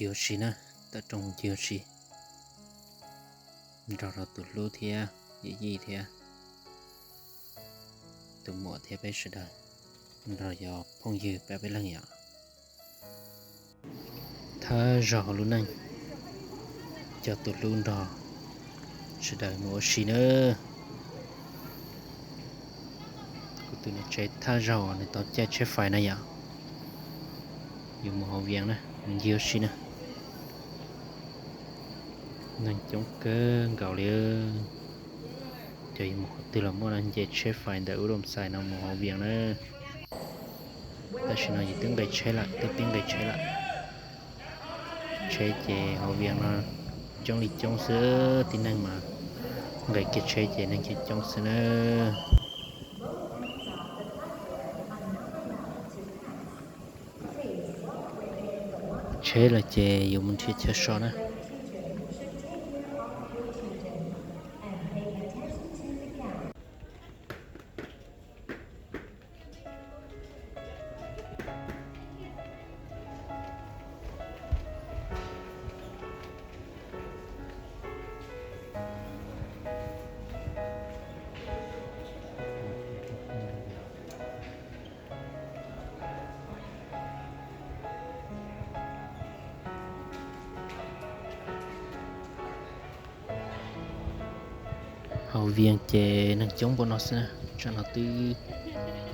Ncig ua si na, tawm rooj ncig ua si, nrog rau tus hlub thiab yawm yij thiab tus muam thiab peb sawv daws, nrog yog phooj ywg peb peb leeg yom. Thawj zaug hauv lub neej, coj tus hlub nrog sawv daws mus ua si na. Kuv tus niam tsev thawj zaug nws tau caij tsheb fais na yom. Yus mus hauv Vias na, mus ncig ua si na. Neeg coob kawg nkaus li. Cov yus mus qhov twg los muaj na, nce tsheb fais ntawm Ub Doo Xais no mus hauv Vias na. Tam sim no yus twb nqis tsheb lawm, twb pib nqis tsheb lawm. Tsheb ces hauv Vias no coob li coob xwb, tib neeg mas nqis kiag tsheb ces neeg coob coob xwb na. Tsheb lawm ces yuav mus nrhiav chaw so na. Hauv Vias ces neeg coob npaum no xwb na, tsam no twb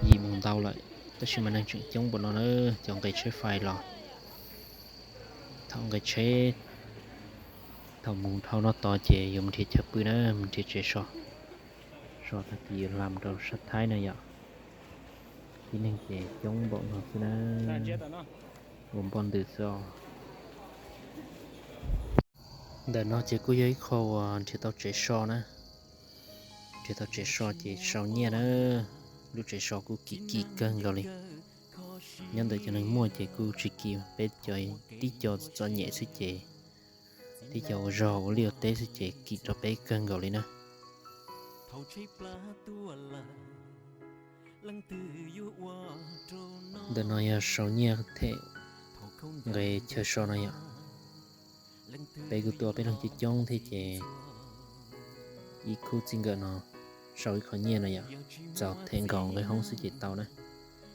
yim moos ntau lawm, tab sis mas neeg tseem coob npaum no na, cov nqis tsheb fais los. Thaum nqis tsheb, thaum mus dhau no tod ces yuav mus nrhiav chaw pw na, mus nrhiav tsev so, so tag kis yuav hla mus rau sab Thaib na yom. Tib neeg ces coob npaum no xwb na, ua npoj ntws xwb os. Ntawm no ces kuj yog ib qho uas nrhiav tau tsev so na. Nrhiav tau tsev so ces sau nyiaj na. Lub tsev so kuj kim kim kawg nkaus li. Nyob ntawm cov neeg muaj ces kuj tsis kim, peb cov tib co txom nyem xwb ces, tib co ua zog ua liaj ua teb xwb ces kim rau peb kawg nkaus li na. Ntawm no yog sau nyiaj them nqe chaw so no yom. Peb kuj tuaj peb leeg coob coob thiab ces ib khub txij nkawm no sau ib qho nyiaj no yom, txaus them nkaus nqe hoob xwb ces tau na.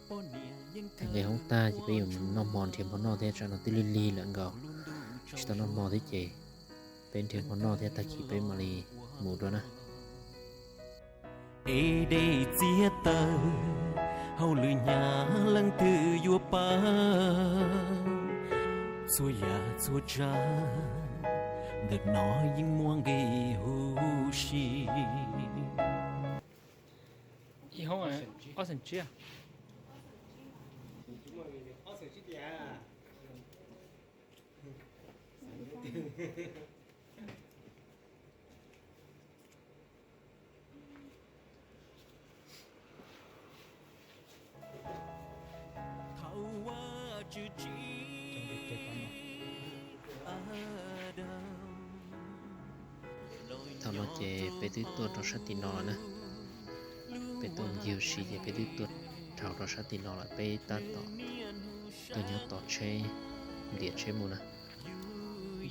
Them nqe hoob tag ces peb yuav noj hmo nrhiav hmo noj thiab, tsam no twb lig lig lawm nkaus, tsis tau noj hmo thiab ces peb nrhiav hmo noj thiab tag kis peb mam li mus dua na. Es dej txias taw, hauj lwm hnyav leej twg yuav pab. Txhua yam txhua tsav ntawm no yeej muaj nqis huv si. Thaum no ces peb twb tuaj rau sab tim no lawm na. Peb tuaj ncig ua si ces peb twb tuaj dhau rau sab tim no lawm, peb tab tom tuaj nyob tos tsheb, ntiav tsheb mus na.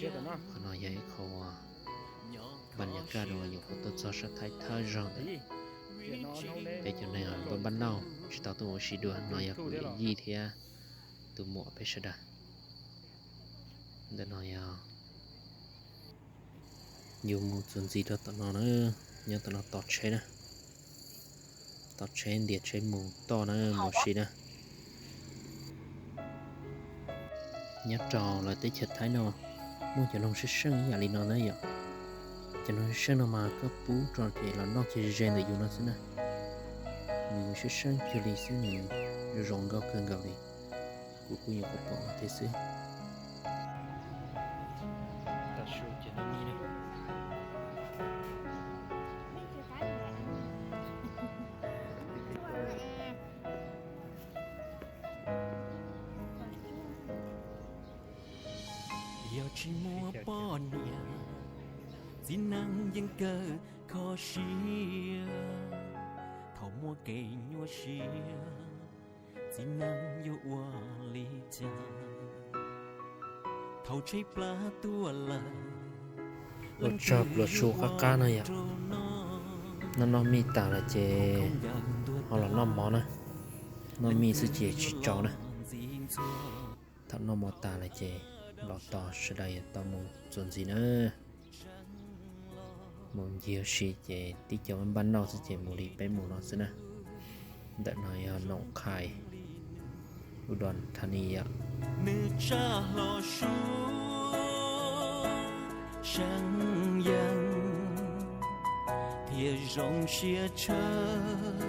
Qhov no yog ib qho uas npas nyas kaj dua nyuam qhuav tuaj txog sab Thaib thawj zaug ntawm peb cov neeg npaj npaj nauj tsis tau tuaj ua si dua. No yog kuv yawm yij thiab tus muam peb sawv daws. Ntawm no yog yus mus txuas ntxiv rau tom no na, nyob tom no tos tsheb na. Tos tsheb ntiav tsheb mus toj na, mus ua si na. Nyob rau lawv teb chaws Thaib no muaj cov noog seej seej ib yam li no na yom. Cov noog seej seej no mas koj pub rau ces los noj kiag ze ze ntawm yus no xwb na. Nws seej seej cuag li xwb, nws zoo zoo nkauj kawg nkaus li. Kuv kuj nyuam qhuav pom no thiab xwb. Yog tsis muaj poj niam, txiv neej yeej kawg kho siab. Thaum muaj kev nyuaj siab, txiv neej yuav ua li cas? Ua tsaug pluas su qab qab na yom. Noj noj mij tas lawm ces ho los noj mov na. Noj mij xwb ces tsis tsau na. Thaum noj mov tas lawm ces los tos sawv daws yuav tau mus txuas ntxiv na. Mus ncig ua si ces tib co npaj noj xwb ces mus li peb mus no xwb na. Ntawm no yog Noom Qhais, Udon Thani yom. Nws tsa hlo suab seev yees thiab zoo siab tshaj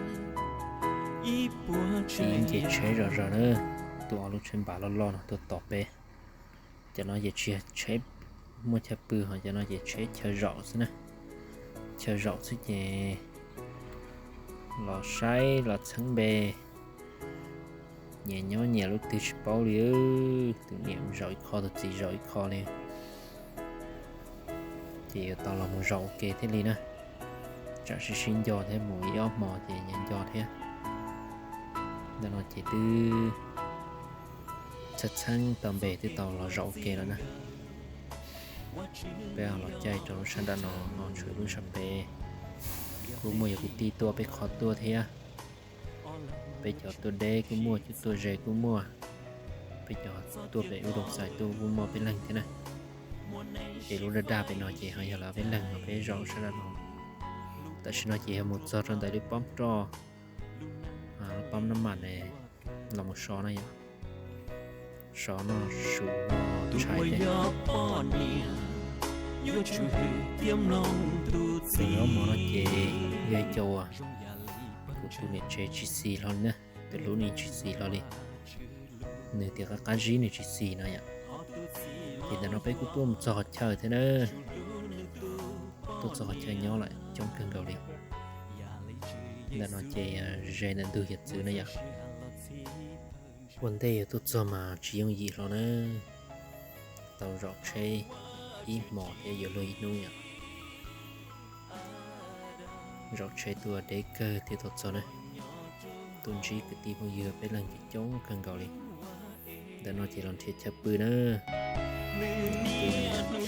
ib puag tsheb. Ces tsheb zom zaws na, tuaj ob lub tsheb npas loj loj no tuaj tos peb. Cov no ces tsis yog tsheb muaj chaw pw, ho cov no ces tsheb chaw zaum xwb na. Chaw zaum xwb ces los saib los txheeb npe, nyias nyob nyias lub twg tsis paub li. Tus niam zaum ib qho, tus txiv zaum ib qho li. Ces yuav tau los mus zaum ua ke thiaj li na. Tsam sib sib nco thiab, mus ib ob hmo ces nyias nco thiab. Ntawm no ces twb txheeb txheeb tau npe twb tau los zaum ua ke lawm na. Peb los caij rau lub sab nram no, no tshuav lub sab pem. Kuj muaj yus kwv tij tuaj peb qhov tuaj thiab. Peb cov tuaj deb kuj muaj, cov tuaj ze kuj muaj. Peb cov tuaj pem Udon Xais tuaj kuj muaj peb leeg thiab na. Ces lub daj daj pem no ces ho yog lawv peb leeg, ho peb zaum sab nram no. Tam sim no ces yog mus txog rau ntawm lub pab roj, lub pab nab mas ne, los mus so na yom. So noj su ntshai thiab. Tus zaub mov no ces yog ib co uas kuv tus niam tsev tsis xis hlo li na, tus hlub ne tsis xis hlo li. Nws tias qab qab zib nws tsis xis no yom. Ces ntawm no peb kuj tuaj mus txog qhov chaw thiab na. Tuaj txog qhov chaw nyob lawm coob kawg nkaus li. Ntawm no ces ze ntawm ntug hiav txwv na yom. Ua ntej yuav tuaj txog mas tsis yooj yim hlo na. Tau zaum tsheb ib hmos thiab yuav luag ib hnub yom. Zaum tsheb tuaj deb kawg thiaj tau txog na. Tuaj ntsib kwv tij phooj ywg peb leeg ces coob kawg nkaus li. Ntawm no ces los nrhiav chaw pw na. Pw no, pw ua ke,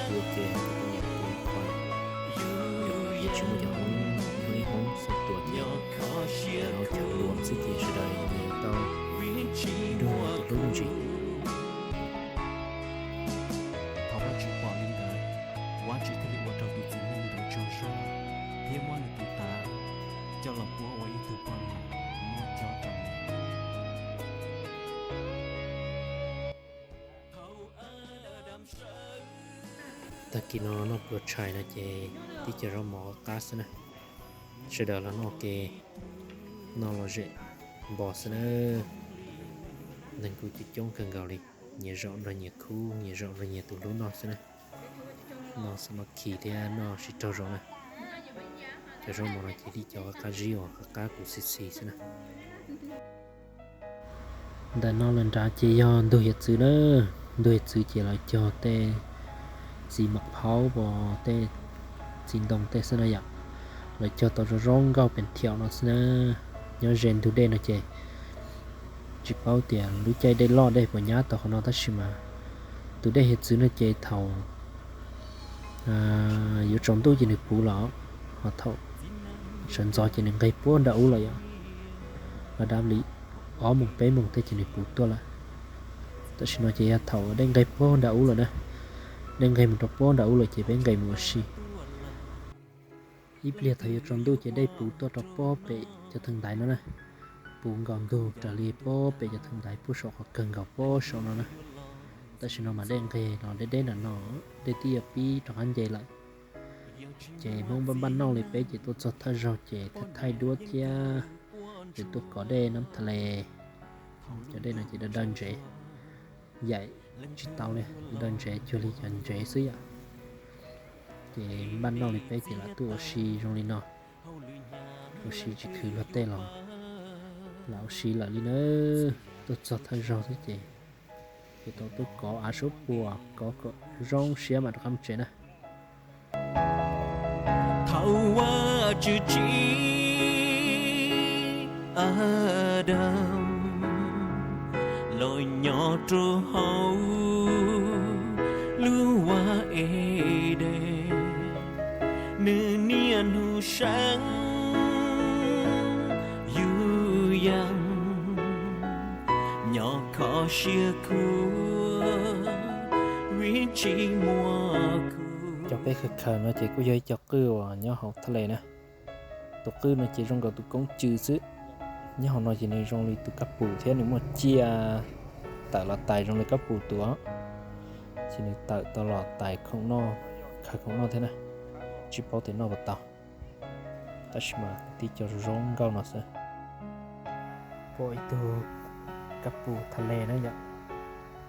pw ua ke, pw ua ke. Yog tsis muaj cov hoob, ib hoob xwb tuaj ces ntawm no chaw luam xwb ces sawv daws nyias tau nrog tus hlub me ntsis. Thaum Vajtswv pom li ntawd, Vajtswv thiaj li ua rau tus txiv neej ntawd tsaug zog thiab muab nws tus tav coj los puab ua ib tug poj niam muaj cob rau nws. Tag kis no noj pluas tshais no ces tib co zaub mov qab xwb na. Sawv daws los noj ke, noj lom zem npog xwb na. Neeg kuj coob coob kawg nkaus li, nyias zaum nrog nyias khub, nyias zaum nrog nyias tus hlub noj xwb na. Noj sab mab khi thiab noj sib raug zoo na. Cov zaub mov no ces tib co qab zib uas qab qab kuv xis xis xwb na. Ntawm no lawm nrad ces yog ntug hiav txwv na. Ntug hiav txwv ces lawv cog tej txiv mam phaub, tej txiv ntoo tej xwb na yom. Lawv cog tau zoo zoo nkauj pes thiaum no xwb na. Nyob ze ntug dej no ces tsis paub tias lub caij dej loj dej puas nyab tau qhov no tab sis mas tus dej hiav txwv no ces thaum yuav tsaus ntuj ces nws puv los, ho thaum sawv ntxov ces nws nqeg puag nram ub lawm yom. Los dab li ob moos peb moos tej ces nws puv tuaj lawm. Tam sim no ces yog thaum dej nqeg puag nram ub lawm na, dej nqeg mus rau puag nram ub lawm ces peb nqes mus ua si. Ib pliag thaum yuav tsaus ntuj ces dej puv tuaj rau puag pem cov theem ntaiv no na, puv nkaus ntug raws li puag pem cov theem ntaiv puag saum qhov kawg nkaus puag saum no na. Tam sim no mas dej nqeg los deb deb nram no, dej twb yuav pib rov qab nce lawm. Ces Hmoob npaj npaj noj li peb ces tuaj txog thawj zaug ces thaij thaij duab thiab, ces tuaj kov dej nab tha le. Cov dej no ces daw daw ntsev, yaim tsis tau li, daw ntsev cuag li cov ntsev xwb yom. Ces npaj noj li peb ces lam tuaj ua si zoo li no, ua si tsis khwv luag tej los lam ua si lawm li na. Tuaj txog thawj zaug xwb ces yuav tau tuaj kov av suab puas kov kom zoo siab mam rov qab mus tsev na. Thaum Vajtswv tsim Adas los nyob rau hauv Lub ua Edes, nws niaj hnub seev yus yees, nyob kho siab khuv, vim tsis muaj kuv. Cov peb khaws khaws no ces kuj yog ib co qwj uas nyob hauv thaj les na. Tus qwj no ces zoo nkaus tus koob cw xwb. Nyob hauv no ces nws zoo li tus kab pus thiab nws muaj ciaj tawm los tais zoo li kab pus tus os. Ces nws tawm tau los tais khoom noj, khaws khoom noj thiab na. Tsis paub tias noj puas tau, tab sis mas tib co zoo zoo nkauj no xwb. Pom ib tug kab pus thaj les na yom.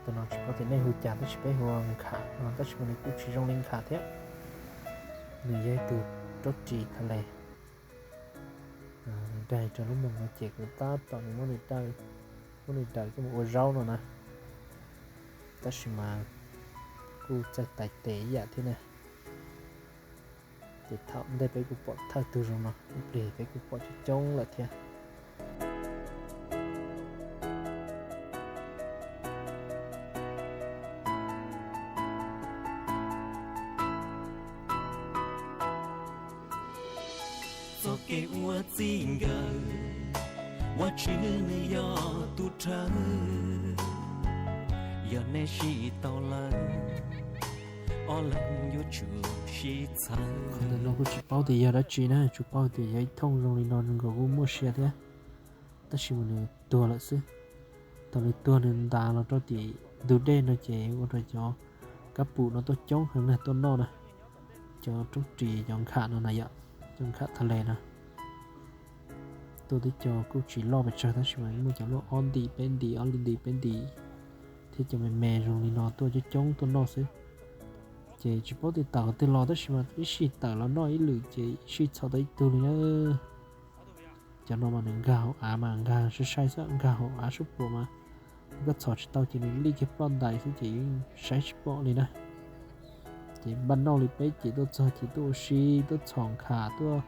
Tus no tsis paub tias nej hu cas tab sis peb hu ua nkham no tab sis mas nws kuj tsis zoo li nkham thiab. Nws yog ib tug raub ris thaj les. Nws daig rau lub moos no ces kuv tab tom nws muab nws daws, muab nws daws coj mus ua zaub no na. Tab sis mas kuj txawj tais tes ib yam thiab na. Ces thaum ntej peb kuj pom thawj tug zoo no, ib pliag peb kuj pom coob coob lawm thiab. Txoj kev ua txij nkawm, Vajtswv nws yog tus rhawv. Yog nej sib tau lawm, ob leeg yuav tsum sib txhawb. Qhov ntawm no kuj tsis paub tias yog dab tsi na, tsuas paub tias yog ib thooj zoo li no nkaus kuj muaj sia thiab. Tab sis mas nws tuag lawm xwb. Thaum nws tuag nws ntas los rau tim ntug dej no ces ua rau cov kab pum no tuaj coob heev na tuaj noj na. Cov roob ris cov nkham no na yom, cov nkham thaj les na. Tuaj tib co kuj tsis loj pes tsawg tab sis mas muaj cov loj ob ntim peb ntim, ob ntim peb ntim, thiab cov me me zoo li no tuaj coob coob tuaj noj xwb. Ces tsis paub tias tawm qhov twg los tab sis mas ib sij tawm los noj ib lwm ces ib sij txhom tau ib tug li na. Cov no mas nws nkag hauv av mas nkag sai sai xwb, nkag hauv av sab puas mas koj txhom tsis tau ces nws lij kiag ploj ntais xwb ces yeej saib tsis pom li na. Ces npaj noj li peb ces tuaj txog ces tuaj ua si, tuaj txhom nkham, tuaj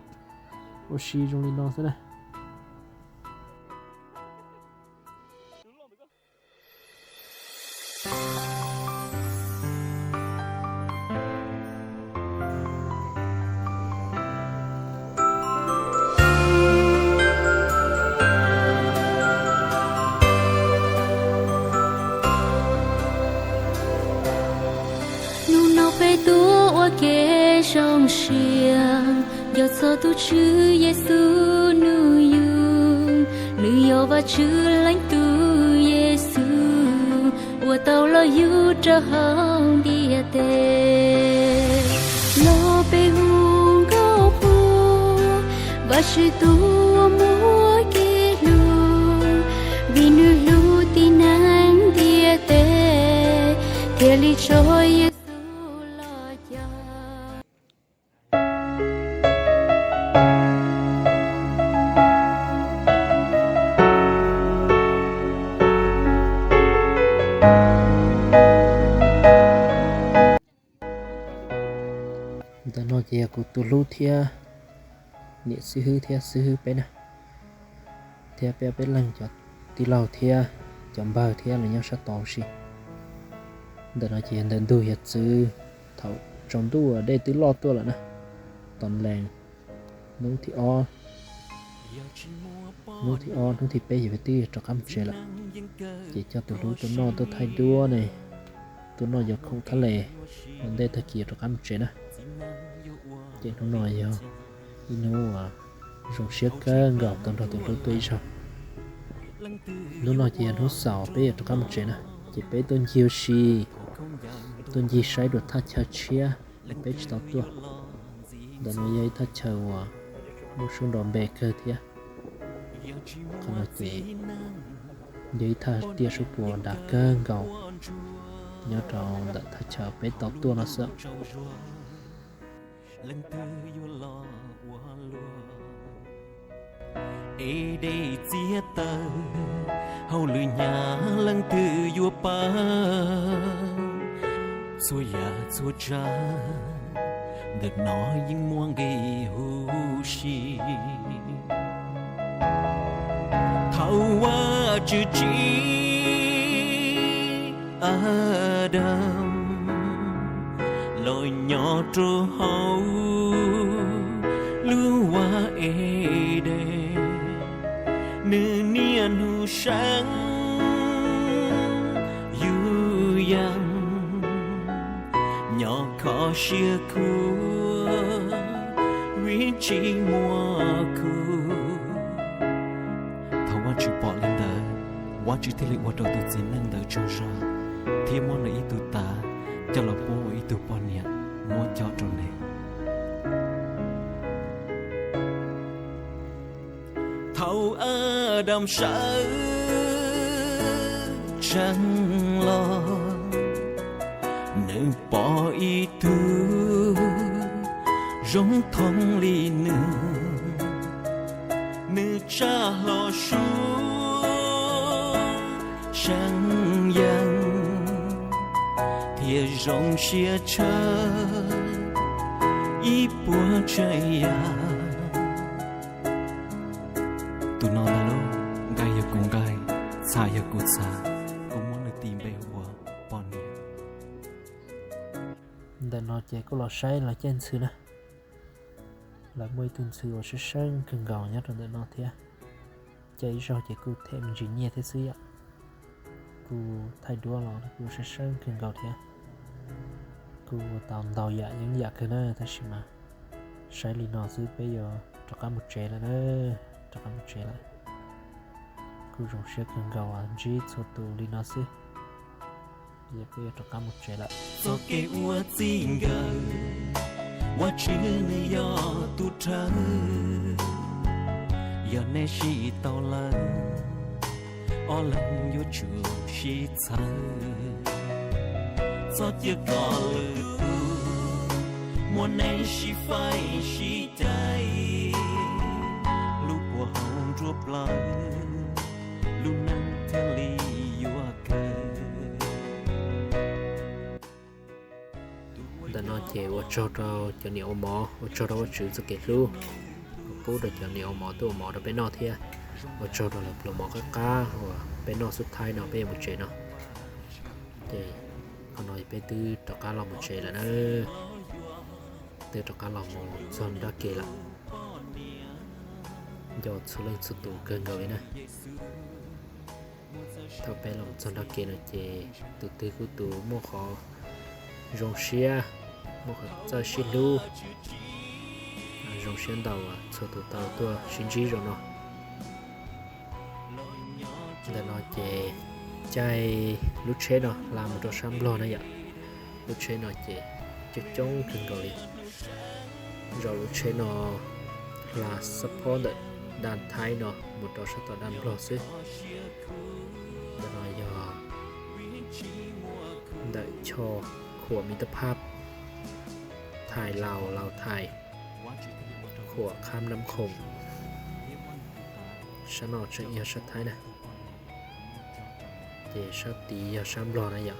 ua si zoo li no xwb na. Hnub no peb tuaj ua ke zoo siab, nco txog tus Tswv Yexus nws yug, nws yog Vajtswv leej tub Yexus, uas tau los yug rau hauv ntiaj teb. Los peb hu nkauj qhuas Vajtswv tus uas muaj kev hlub, vim nws hlub tib neeg ntiaj teb, thiaj li tso Yexus los cas. Ntawm no ces yog kuv tus hlub thiab niam xib hwb thiab xib hwb peb na, thiab peb ob peb leeg cov tij laug thiab cov npawg thiab los nyob sab tod si. Ntawm no ces yog ntawm ntug yog txwv, thaum tsaus ntuj dej twb loj tuaj lawm na. Tom lees hnub thib ob, hnub thib ob hnub thib peb ces peb twb rov qab mus tsev lawm. Ces coj tus hlub tuaj noj tuaj thaij duab ne, tuaj noj cov khoom thab les ua ntej tag kis rov qab mus tsev na. Ces hnub no yog ib hnub uas zoo siab kawg nkaus tau nrog tus hlub tuaj ib zaug. Hnub no ces yog hnub xaus peb yuav rov qab mus tsev na, ces peb tuaj ncig ua si, tuaj ncig saib dua thaj chaw tshiab peb tsis tau tuaj. Ntawm no yog ib thaj chaw uas muaj suab nrov npe kawg thiab. Qhov no ces yog ib thaj tiaj suab puas dav kawg nkaus nyob rau ntawm thaj chaw peb tau tuaj no xwb. Leej twg yuav los ua luag? Ej dej txias taw hauj lwm hnyav, leej twg yuav pab? Txhua yam txhua tsav ntawm no yeej muaj nqis huv si. Thaum Vajtswv tsim Adas, Los nyob rau hauv lub vaj Edes, nws niaj hnub seev yus yees, nyob kho siab khuav vim tsis muaj kuv. Thaum Vajtswv pom li ntawd, Vajtswv thiaj li ua rau tus txiv neej ntawd tsaug zog, thiab muab nws ib tug tav coj los pub ua ib tug poj niam muab cob rau nws. Thaum Adas sawv tsees los, nws pom ib tug zoo thooj li nws, nws tsa hlo suab seev yees thiab zoo siab tshaj ib puas tsav yam. Tus no ntag lauj, nqaij yog kuv nqaij, txha yog kuv txha, kuv muab nws tis npe ua poj niam. Ntawm no ces kuj los saib lawv caij ntxhw na. Lawv muaj ib tug ntxhw uas seeb seeb kawg nkaus nyob rau ntawm no thiab. Caij ib zaug ces kuj them me ntsis nyiaj thiab xwb yom. Kuj thaij duab los kuj seeb seeb kawg nkaus thiab. Kuj tau ntau yam yeeb yam kawg na, tab sis mas saib li no xwb peb yuav rov qab mus tsev lawm na, rov qab mus tsev lawm. Kuj zoo siab kawg nkaus ntsib txhua tus li no xwb. Peb yuav rov qab mus tsev lawm. Txoj kev ua txij nkawm, Vajtswv nws yog tus rhawv. Yog nej sib tau lawm, ob leeg yuav tsum sib txhawb. Txhob cia kom lwm tus muab nej sib faib sib cais, lub puas hau nruab plawv, lub neej thiaj li yuav kawg. Ntawm no ces ua tsaug rau cov niam ua mov, ua tsaug rau Vajtswv txoj kev hlub uas pub rau cov niam ua mov tuaj ua mov rau peb noj thiab. Ua tsaug rau lawv pluas mov qab qab uas peb noj xub thaib no peb yuav mus tsev no. Ces qhov no peb twb rov qab los mus tsev lawm na. Twb rov qab los mus txog nrab ke lawm. Nco txhua leej txhua tus kawg nkaus li na. Thaum peb los txog nrab ke no ces tus twg kuj tus muaj qhov zoo siab, muaj qhov txawj sib hlub. Zoo siab ntau txhua tus tau tuaj sib ntsib zaum no. Ntawm no ces caij lub tsheb no hla mus rau sab Nplog na yom. Lub tsheb no ces coob coob kawg nkaus li. Zaum lub tsheb no hla xab phob ntawm daj Thaib no mus rau sab tom daj Nplog xwb. Ntawm no yog ntawm choj khuam Miv Teb Phab, Thaij Laus, Laus Thaij, khuam Khab Nab Khoom. Sab no tseem yog sab Thaib na, ces sab tid yog sab Nplog na yom.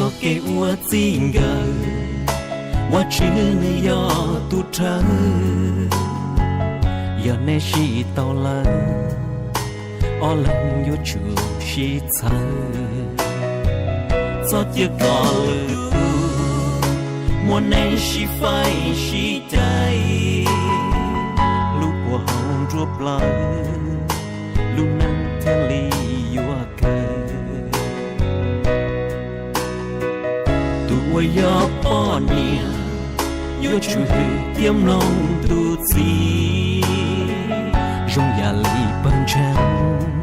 Txoj kev ua txij nkawm, Vajtswv nws yog tus rhawv. Yog nej sib tau lawm, ob leeg yuav tsum sib txhawb. Txhob cia kom lwm tus muab nej sib faib sib cais, lub puas hau nruab plawv, lub neej thiaj li yuav kawg. Tus uas yog poj niam yuav tsum hwm thiab mloog tus txiv, zoo yam li pawg ntseeg